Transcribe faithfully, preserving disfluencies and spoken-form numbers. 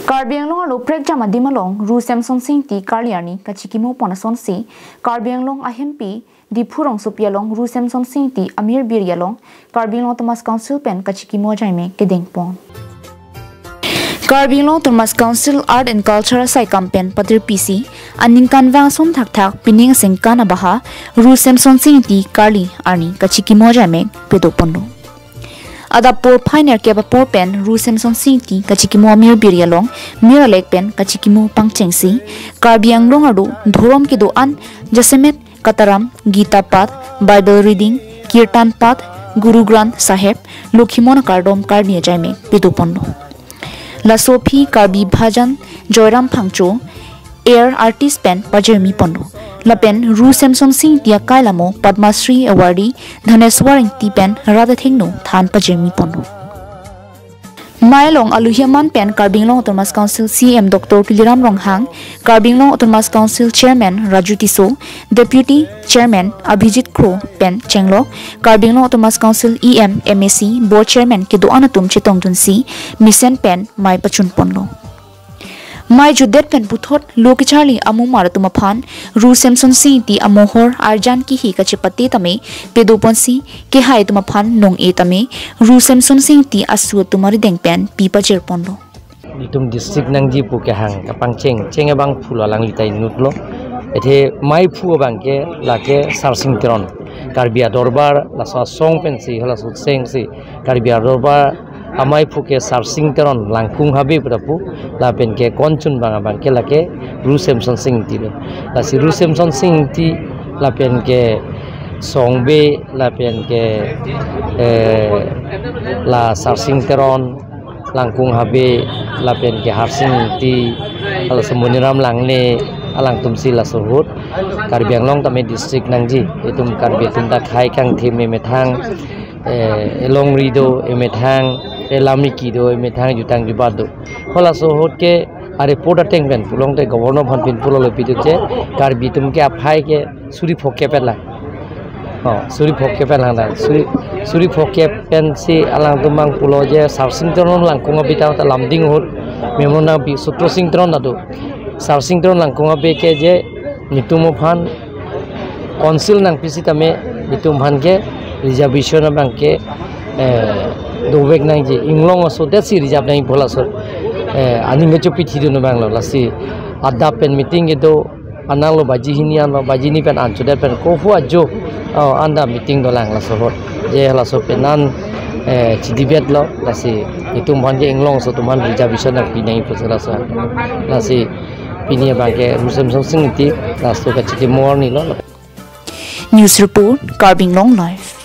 Karbi Anglong arlo prekjam adim along Ru Semsonsing Ingti Karli arni kachikimo pon asonsi, Karbi Anglong ahempi Diphu rongsopi along Ru Semsonsing Ingti amirbiri along Karbi Anglong Autonomous Council pen kachikimo ajaime kedeng pon. Karbi Anglong Autonomous Council Art and Culture asaikam pen patirpisi, aningkanvang ason thakthak pining asengkan abaha Ru Semsonsing Ingti Karli arni kachikimo ajaime pado ponlo. Adap porphai nerkep apor pen Ru Semsonsing Ingti kachikimo amirbiri along mir alek pen kachikimo pangchengsi, Karbi Anglong arlo dhorom kedo-an jasemet Kataram, Gita Path, Bible Reading, Kirtan Path, Guru Granth Sahib, Lokhimon akardom karni ajaime pado ponlo. Laso aphi Karbi Bhajan Joyram Phangcho, Air Artist pen pajirmi ponlo. Lapen Ru Semsonsing Ingti akai lamo Padma Shri Awardee Dhaneswar Ingti pen rat athengno than pajirmi ponlo. Mei along aluhi aman pen Karbi Anglong Autonomous Council C E M Doctor Tuliram Ronghang, Karbi Anglong Autonomous Council Chairman Raju Tisso, Deputy Chairman Abhijit Kro pen chenglok, Karbi Anglong Autonomous Council E M, M A C, Board Chairman kedo-an atum chetongdunsi mesen pen mei pachun ponlo. Mei jutdet pen puthot lo kecharli amumar atum aphan Ru Semsonsing Ingti amohor arjan kihi kachepate tame pado ponsi, kehai atum aphan nong-e tame Ru Semsonsing Ingti asu atum arideng pen pi pajir ponlo. Itum district nangji pu kehang kapangcheng cheng abangphu lo alangli ta inutlo. Athe meiphu abang ke lake Sarsing Teron, Karbi Adorbar laso asong pensi halaso chengsi Karbi Adorbar ameiphu ke Sarsing Teron Langkung Habe pu ta pu, lapen ke konchun abang abang ke lake Ru Semsonsing Ingti lo. Lasi Ru Semsonsing Ingti lapen ke Songbe lapen ke, eh, la Sarsing Teron, Langkung Habe, lapen ke Harsing Ingti, halaso Moniram Langne, alangtumsi laso ahut Karbi Anglong tame district nangji, itum Karbi atum ta khei kangthim emethang, eh, elongri do emethang, elamiki do emethang, jutang jubat do. Halaso ahut ke a-report ateng pen pulongte Governor aphan pin pulo lo pidut je, Karbi atum ke aphai ke suri phokep pen lang. Oh, suri phokep pen lang dan. Suri, suri phokep pensi alangtum abang pulo je Sarsing Teron Langkung Habe ta lamding ahut memorandum pi Sutro Sing Teron ta do. Sarsing Teron Langkung Habe ke je netum aphan council nangpi sitame netum aphan ke reservation abang ke, eh, dovek nangji, inglong aso detsi reserve nangji pu halaso, eh, aning kechopithidun abang lo. Lasi adap pen meeting kedo anang lo baji hini an lo, baji hini pen an chodet pen kophu ajo, oh, anta meeting dolang laso ahut. Je laso pen an, eh, chidebate lo, lasi netum aphan ke inglong aso atum aphan reservation nangpi nangji pusi laso. Lasi pini abang ke Ru Semsonsing Ingti laso kachikimo arni lo. News report, Karbi Anglong Live.